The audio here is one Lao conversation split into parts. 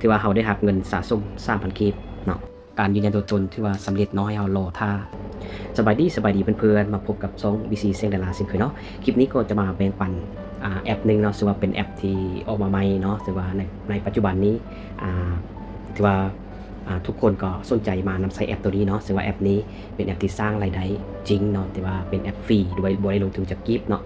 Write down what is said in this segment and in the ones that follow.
ຖືວ່າເຮົາໄດ້ຮັບເງິນສະສົມສາມພັນກີບເນາະ. ການຢືນຢັນຕົວຕົນຖືວ່າສຳເລັດເນາະ, ໃຫ້ເຮົາລໍຖ້າ. ສະບາຍດີ, ສະບາຍດີເພື່ອນໆ, ມາພົບກັບຊ່ອງ ວີຊີ ແສງດາລາ ເຊັ່ນເຄີຍເນາະ. ຄລິບນີ້ກໍຈະມາແບ່ງປັນ ອ່າ ແອັບໜຶ່ງເນາະ, ເຊິ່ງວ່າເປັນແອັບທີ່ອອກມາໃໝ່ເນາະ, ເຊິ່ງວ່າໃນ ໃນປັດຈຸບັນນີ້ ອ່າ ຖືວ່າ ອ່າ ທຸກຄົນກໍສົນໃຈມານຳໃຊ້ແອັບໂຕນີ້ເນາະ, ເຊິ່ງວ່າແອັບນີ້ເປັນແອັບທີ່ສ້າງລາຍໄດ້ຈິງເນາະ, ແຕ່ວ່າເປັນແອັບຟຣີ ໂດຍບໍ່ໄດ້ລົງທຶນຈັກກີບເນາະ,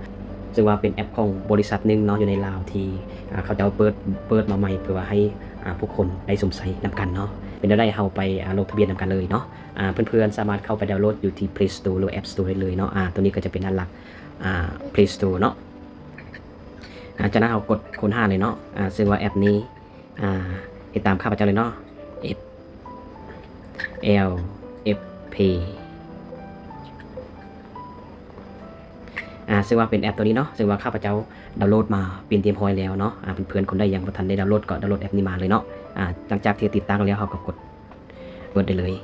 ເຊິ່ງວ່າເປັນແອັບຂອງບໍລິສັດໜຶ່ງເນາະ ຢູ່ໃນລາວທີ່ ອ່າ ເຂົາເຈົ້າເປີດ ເປີດມາໃໝ່ເພື່ອວ່າໃຫ້ ອ່າ ຜູ້ຄົນໄດ້ຊົມໃຊ້ນຳກັນເນາະ. ເປັນແນວໃດ ເຮົາໄປ ອ່າ ລົງທະບຽນນຳກັນເລີຍເນາະ. ອ່າ ເພື່ອນໆສາມາດເຂົ້າໄປດາວໂຫຼດຢູ່ທີ່ Play Store ຫຼືວ່າ App Store ໄດ້ເລີຍເນາະ. ອ່າ ໂຕນີ້ກໍຈະເປັນດ້ານຫຼັກ ອ່າ Play Store ເນາະ. ອ່າ ຈາກນັ້ນເຮົາກົດຄົ້ນຫາເລີຍເນາະ, ອ່າ ເຊິ່ງວ່າແອັບນີ້ ອ່າ ເຮັດຕາມຂ້າພະເຈົ້າເລີຍເນາະ, F L F P. ອ່າ ເຊິ່ງວ່າເປັນແອັບໂຕນີ້ເນາະ, ເຊິ່ງວ່າຂ້າພະເຈົ້າດາວໂຫຼດມາເປັນທີ່ຮຽບຮ້ອຍແລ້ວເນາະ. ອ່າ ເພື່ອນໆຄົນໃດຍັງບໍ່ທັນໄດ້ດາວໂຫຼດ ກໍດາວໂຫຼດແອັບນີ້ມາເລີຍເນາະ. ອ່າ ຫຼັງຈາກທີ່ຕິດຕັ້ງແລ້ວ ເຮົາກໍກົດເປີດໄດ້ເລີຍ.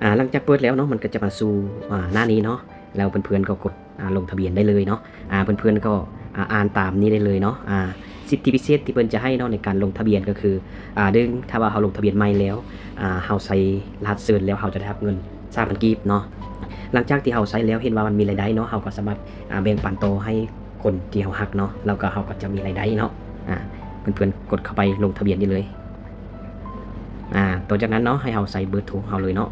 ອ່າ ຫຼັງຈາກເປີດແລ້ວເນາະ ມັນກໍຈະມາສູ່ ອ່າ ໜ້ານີ້ເນາະ, ແລ້ວເພື່ອນໆກໍກົດ ອ່າ ລົງທະບຽນໄດ້ເລີຍເນາະ. ອ່າ ເພື່ອນໆກໍ ອ່າ ອ່ານຕາມນີ້ໄດ້ເລີຍເນາະ. ອ່າ ສິດທິພິເສດທີ່ເພິ່ນຈະໃຫ້ເນາະ ໃນການລົງທະບຽນກໍຄື ອ່າ ໜຶ່ງ ຖ້າວ່າເຮົາລົງທະບຽນໃໝ່ແລ້ວ ອ່າ ເຮົາໃສ່ລະຫັດເຊີນແລ້ວ ເຮົາຈະໄດ້ຮັບເງິນສາມພັນກີບເນາະ. ຫຼັງຈາກທີ່ເຮົາໃຊ້ແລ້ວເຫັນວ່າມັນມີລາຍໄດ້ເນາະ, ເຮົາກໍສາມາດ ອ່າ ແບ່ງປັນຕໍ່ໃຫ້ຄົນທີ່ເຮົາຮັກເນາະ, ແລ້ວກໍເຮົາກໍຈະມີລາຍໄດ້ເນາະ. ອ່າ ເພື່ອນໆກົດເຂົ້າໄປລົງທະບຽນໄດ້ເລີຍ. ອ່າ ຕໍ່ຈາກນັ້ນເນາະ ໃຫ້ເຮົາໃສ່ເບີໂທຂອງເຮົາເລີຍເນາະ.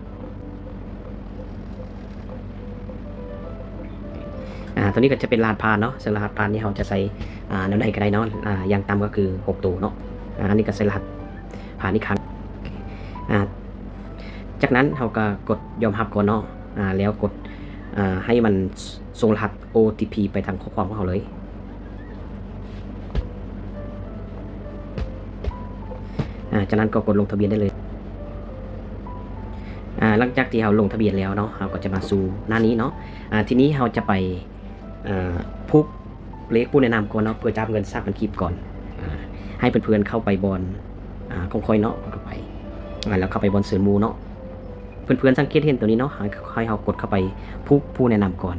ອ່າ ໂຕນີ້ກໍຈະເປັນລະຫັດຜ່ານເນາະ, ເຊິ່ງລະຫັດຜ່ານນີ້ເຮົາຈະໃສ່ ອ່າ ແນວໃດກໍໄດ້ເນາະ, ອ່າ ຢ່າງຕ່ຳກໍຄືຫົກໂຕເນາະ. ອ່າ ອັນນີ້ກໍໃສ່ລະຫັດຜ່ານອີກຄັ້ງ. ອ່າ ຈາກນັ້ນເຮົາກໍກົດຍອມຮັບກ່ອນເນາະ, ອ່າ ແລ້ວກົດ ອ່າ ໃຫ້ມັນສົ່ງລະຫັດ ໂອ ທີ ພີ ໄປທາງຂໍ້ຄວາມຂອງເຮົາເລີຍ. ອ່າ ຈາກນັ້ນກໍກົດລົງທະບຽນໄດ້ເລີຍ. ອ່າ ຫຼັງຈາກທີ່ເຮົາລົງທະບຽນແລ້ວເນາະ, ເຮົາກໍຈະມາສູ່ໜ້ານີ້ເນາະ. ອ່າ ທີນີ້ເຮົາຈະໄປ ອ່າ ຜູກເລກຜູ້ແນະນຳກ່ອນເນາະ, ເພື່ອຈະຮັບເງິນສາມພັນກີບກ່ອນ. ອ່າ ໃຫ້ເພື່ອນໆເຂົ້າໄປບ່ອນ ອ່າ ຂອງຂ້ອຍເນາະ, ເຂົ້າໄປ ອ່າ ແລ້ວເຂົ້າໄປບ່ອນເຊີນໝູ່ເນາະ. ເພື່ອນໆສັງເກດເຫັນໂຕນີ້ເນາະ, ໃຫ້ ໃຫ້ເຮົາກົດເຂົ້າໄປຜູກຜູ້ແນະນຳກ່ອນ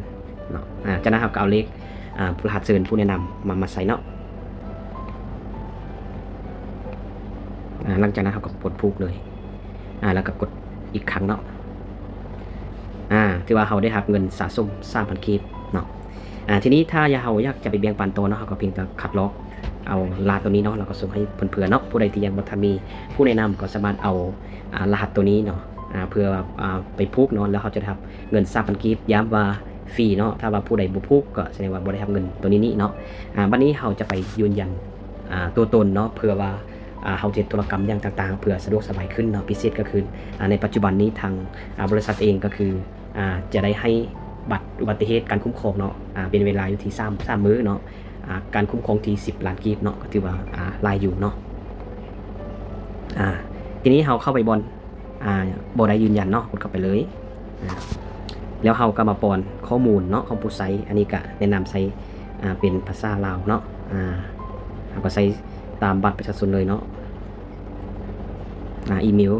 ເນາະ. ອ່າ ຈາກນັ້ນເຮົາກໍເອົາເລກ ອ່າ ລະຫັດເຊີນຜູ້ແນະນຳມາ ມາໃສ່ເນາະ. ອ່າ ຫຼັງຈາກນັ້ນເຮົາກໍກົດຜູກເລີຍ. ອ່າ ແລ້ວກໍກົດອີກຄັ້ງເນາະ. ອ່າ ຖືວ່າເຮົາໄດ້ຮັບເງິນສະສົມສາມພັນກີບເນາະ. ອ່າ ທີນີ້ຖ້າເຮົາຢາກຈະໄປແບ່ງປັນຕໍ່ເນາະ, ເຮົາກໍພຽງແຕ່ຄັດລອກເອົາລະຫັດໂຕນີ້ເນາະ, ແລ້ວກໍສົ່ງໃຫ້ເພື່ອນໆເນາະ. ຜູ້ໃດທີ່ຍັງບໍ່ທັນມີຜູ້ແນະນຳ ກໍສາມາດເອົາ ອ່າ ລະຫັດໂຕນີ້ເນາະ ອ່າ ເພື່ອ ອ່າ ໄປຜູກເນາະ, ແລ້ວເຮົາຈະໄດ້ຮັບເງິນສາມພັນກີບ ຢ້ຳວ່າຟຣີເນາະ. ຖ້າວ່າຜູ້ໃດບໍ່ຜູກ ກໍສະແດງວ່າບໍ່ໄດ້ຮັບເງິນໂຕນີ້ເນາະ. ອ່າ ບັດນີ້ເຮົາຈະໄປຢືນຢັນ ອ່າ ຕົວຕົນເນາະ, ເພື່ອວ່າ ອ່າ ເຮົາຈະເຮັດທຸລະກຳຫຍັງຕ່າງໆ ເພື່ອສະດວກສະບາຍຂຶ້ນເນາະ. ພິເສດກໍຄື ອ່າ ໃນປັດຈຸບັນນີ້ທາງ ອ່າ ບໍລິສັດເອງກໍຄື ອ່າ ຈະໄດ້ໃຫ້ບັດອຸບັດຕິເຫດການຄຸ້ມຄອງເນາະ, ອ່າ ເປັນເວລາຢູ່ທີ່ສາມ ສາມມື້ເນາະ, ອ່າ ການຄຸ້ມຄອງທີ່ສິບລ້ານກີບເນາະ, ກໍຖືວ່າ ອ່າ ຫຼາຍຢູ່ເນາະ. ອ່າ ທີນີ້ເຮົາເຂົ້າໄປບ່ອນ ອ່າ ບໍ່ໄດ້ຢືນຢັນເນາະ, ກົດເຂົ້າໄປເລີຍ. ອ່າ ແລ້ວເຮົາກໍມາປ້ອນຂໍ້ມູນເນາະ ຂອງຜູ້ໃຊ້. ອັນນີ້ກໍແນະນຳໃຊ້ ອ່າ ເປັນພາສາລາວເນາະ. ອ່າ ເຮົາກໍໃສ່ຕາມບັດປະຊາຊົນເລີຍເນາະ. ອ່າ ອີເມວ.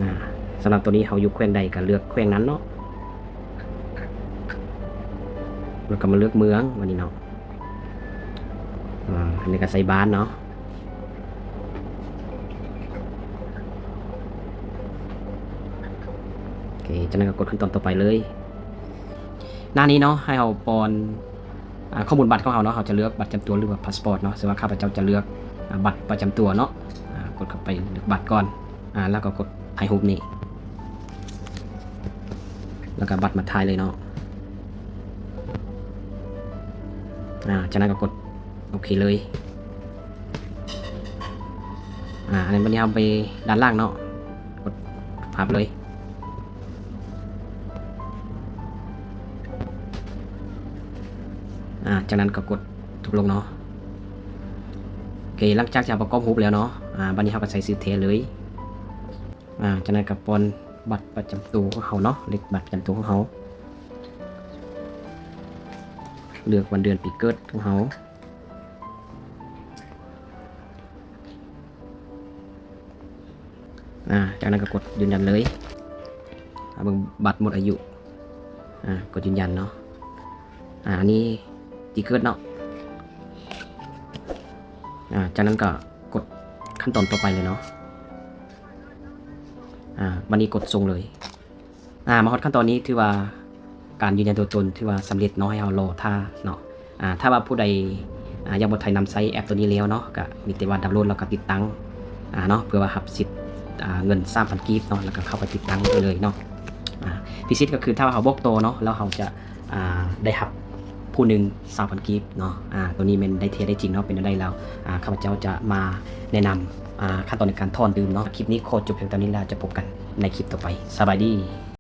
ອ່າ ສຳລັບໂຕນີ້ເຮົາຢູ່ແຂວງໃດກໍເລືອກແຂວງນັ້ນເນາະ, ແລ້ວກໍມາເລືອກເມືອງ ບັດນີ້ເນາະ. ອ່າ ອັນນີ້ກໍໃສ່ບ້ານເນາະ. ໂອເຄ ຈາກນັ້ນກໍກົດຂັ້ນຕອນຕໍ່ໄປເລີຍ. ໜ້ານີ້ເນາະ ໃຫ້ເຮົາປ້ອນ ອ່າ ຂໍ້ມູນບັດຂອງເຮົາເນາະ, ເຮົາຈະເລືອກບັດປະຈຳຕົວ ຫຼືວ່າພາສປອດເນາະ. ເຊິ່ງວ່າຂ້າພະເຈົ້າຈະເລືອກ ອ່າ ບັດປະຈຳຕົວເນາະ. ອ່າ ກົດເຂົ້າໄປເລືອກບັດກ່ອນ. ອ່າ ແລ້ວກໍກົດຖ່າຍຮູບນີ້ ແລ້ວກໍບັດມາຖ່າຍເລີຍເນາະ. ອ່າ ຈາກນັ້ນກໍກົດໂອເຄເລີຍ. ອ່າ ອັນນີ້ບັດນີ້ເຮົາໄປດ້ານຫຼັງເນາະ, ກົດພັບເລີຍ. ອ່າ ຈາກນັ້ນກໍກົດຕົກລົງເນາະ. ໂອເຄ ຫຼັງຈາກທີ່ເຮົາປະກອບຮູບແລ້ວເນາະ, ອ່າ ບັດນີ້ເຮົາກໍໃສ່ຊື່ແທ້ເລີຍ. ອ່າ ຈາກນັ້ນກໍປ້ອນບັດປະຈຳຕົວຂອງເຮົາເນາະ, ເລກບັດປະຈຳຕົວຂອງເຮົາ, ເລືອກວັນເດືອນປີເກີດຂອງເຮົາ. ອ່າ ຈາກນັ້ນກໍກົດຢືນຢັນເລີຍ. ອ່າ ເບິ່ງບັດໝົດອາຍຸ. ອ່າ ກົດຢືນຢັນເນາະ. ອ່າ ອັນນີ້ປີເກີດເນາະ. ອ່າ ຈາກນັ້ນກໍກົດຂັ້ນຕອນຕໍ່ໄປເລີຍເນາະ. ອ່າ ບັດນີ້ກົດສົ່ງເລີຍ. ອ່າ ມາຮອດຂັ້ນຕອນນີ້ ຖືວ່າການຢືນຢັນຕົວຕົນຖືວ່າສຳເລັດເນາະ, ໃຫ້ເຮົາລໍຖ້າເນາະ. ອ່າ ຖ້າວ່າຜູ້ໃດ ອ່າ ຍັງບໍ່ທັນນຳໃຊ້ແອັບຕົວນີ້ແລ້ວເນາະ ກໍມີແຕ່ວ່າດາວໂຫຼດ ແລ້ວກໍຕິດຕັ້ງ ອ່າ ເນາະ ເພື່ອວ່າຮັບສິດ ອ່າ ເງິນສາມພັນກີບເນາະ ແລ້ວກໍເຂົ້າໄປຕິດຕັ້ງໄດ້ເລີຍເນາະ. ອ່າ ພິເສດກໍຄືຖ້າວ່າເຮົາບອກຕໍ່ເນາະ ແລ້ວເຮົາຈະ ອ່າ ໄດ້ຮັບຜູ້ໜຶ່ງຊາວພັນກີບເນາະ. ອ່າ ຕົວນີ້ແມ່ນໄດ້ແທ້ໄດ້ຈິງເນາະ, ເປັນແນວໃດແລ້ວ ອ່າ ຂ້າພະເຈົ້າຈະມາແນະນຳ ອ່າ ຂັ້ນຕອນໃນການຖອນຕື່ມເນາະ. ຄລິບນີ້ຂໍຈົບພຽງເທົ່ານີ້ ແລ້ວຈະພົບກັນໃນຄລິບຕໍ່ໄປ. ສະບາຍດີ.